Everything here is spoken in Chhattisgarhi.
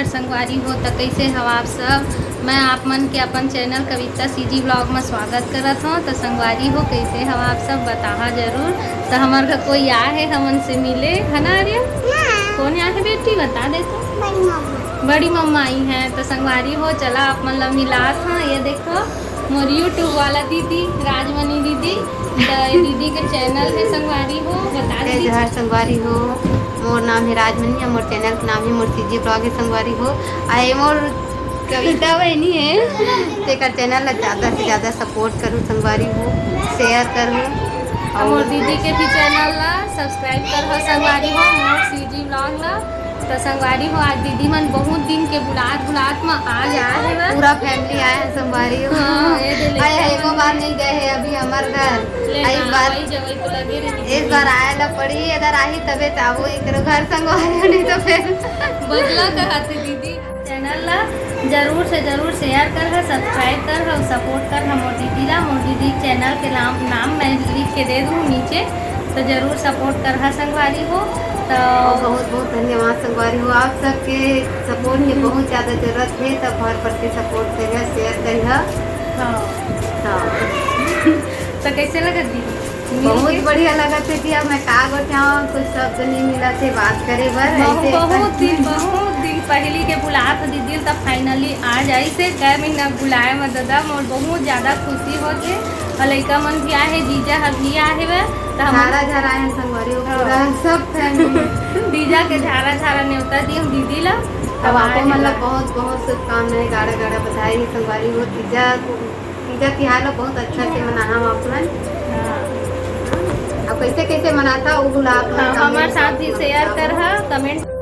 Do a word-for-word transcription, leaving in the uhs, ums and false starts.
संगवारी हो, त कइसे हव आप सब? मैं आप मन के अपन चैनल कविता सीजी ब्लॉग म स्वागत करत हव। त संगवारी हो, कइसे हव आप सब? बताहा जरूर। त हमर घर कोई आए हे हमन से मिले, है ना आर्या? हाँ। कोन आए हे बेटी, बता दे तो। बड़ी मम्मा। बड़ी मम्मा आई हैं। त संगवारी हो, चला आप मन ला मिलात हव। ये देखो, मोर YouTube वाला दीदी, राजमणि दीदी। त ये दीदी के चैनल हे संगवारी हो, बता जय दीदी। जोहार संगवारी हो, मोर नाम हे राजमणि, मोर चैनल के नाम हे मोर सीजी ब्लॉग हे संगवारी हो। आ ये मोर कविता बहिनी हे, तेकर चैनल ला ज्यादा से ज्यादा सपोर्ट करू संगवारी हो, शेयर करू। अउ मोर दीदी के भी चैनल ला सब्सक्राइब करहा संगवारी हो, मोर सीजी ब्लॉग ला। त संगवारी हो, आज दीदी मन बहुत दिन के बुलात बुलात म आज आए हेवय। पूरा फैमिली आए हे संगवारी हो। हाँ, ये दे ले। आए हे, एको बार नहीं गए हे अभी हमर घर। ले आ, इस ना, बार, वही जगह तो लगे रही इस दीदी। बार आए ला पड़ी, अगर आही तबे त आबो एकरो घर संगवारी हो, नहीं तो फिर बदला कहाते दीदी। चैनल ला जरूर से जरूर शेयर करहा, सब्सक्राइब करहा अउ सपोर्ट करहा मोर दीदी ला। मोर दीदी के चैनल के नाम, नाम मैं लिख के दे दूँ नीचे, तो जरूर सपोर्ट करहा संगवारी हो। तो अउ बहुत बहुत धन्यवाद संगवारी हो, आप सबके सपोर्ट के हम्म। बहुत ज्यादा जरूरत हे, तब भर भर के सपोर्ट करिहा, शेयर करिहा। हाँ। हाँ। तो कैसे लगत दीदी? बहुत बढ़िया लगत हे कि अब मैं का बताऊँ, कुछ शब्द नहीं मिलत हे बात करे बर। बहुत, ऐसे बहुत दिन, बहुत दिन पहली के बुलात हो दीदी, तब फाइनली आ जाइस हे। कै महीना बुलाए म दादा, मोर बहुत ज्यादा खुशी होत हे। अउ लइका मन भी आए हे, जीजा ह भी आए हेवय, त हमन झारा झारा आए हे संगवारी हो, हाँ। पूरा सब फैमिली। जीजा के झारा झारा नेवता दिए दीदी ला। अब तब आपको आए मतलब हेवय। बहुत बहुत शुभकामनाएं, गाड़ा गाड़ा बधाई संगवारी हो। तीजा, तीजा तिहार ला बहुत अच्छा से मनाहा आप मन। हाँ। अब कैसे कैसे मनाथा, वो ला आप मन हाँ, comment हमर साथ भी share करहा, comment।